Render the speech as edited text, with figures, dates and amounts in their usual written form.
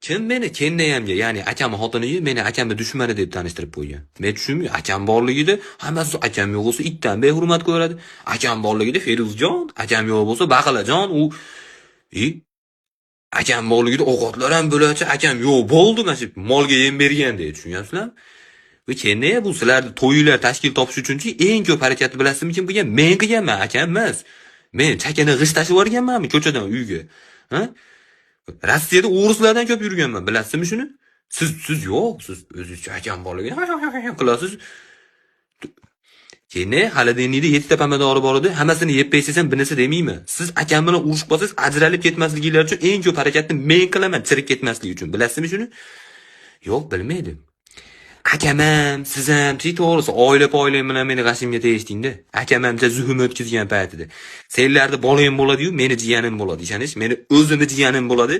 Kim meni kennayamga, ya'ni akamni xotiniga meni akamni dushmani deb tanishtirib qo'ygan? Men tushunmayman. Akam borligida hammasi, akam yo'q bo'lsa itdan behurmat ko'radi. Akam borligida Feruzjon, akam yo'q bo'lsa Baqilajon, u i akam borligida ovqatlar ham bo'ladi, akam yo'q bo'ldi, mana shu molga yem bergandek, tushunyapsizlarmi? Va kennaya, bu sizlarni to'ylar tashkil topish uchunchi eng ko'p harakatni bilasizmi kim qilgan? Men qilganman, akam emas. Men chakana g'isht tashib yuborganmanmi ko'chadan uyga? Ha? Rossiyada o'rislardan ko'p yurganman, bilasizmi shuni? Siz yo'q, siz o'zingizcha akam borligini qilasiz. Keyin холодильник da 7 ta pomidori bor edi, hammasini yeb pesasam bir narsa demayman. Siz akam bilan urushib qolsangiz, ajralib ketmasliginglar uchun eng ko'p harakatni men qilaman, chirib ketmasligi uchun. Bilasizmi shuni? Yo'q, bilmaydi. Akam ham, siz ham, to'g'risi, oila poylang bilan meni g'ashimga tegishdingda. Akam hamcha zuhum o'tkazgan paytida. Senlarni bolang bo'ladi-yu, meni jiyanim bo'ladi. Ishonish, meni o'zimni jiyanim bo'ladi.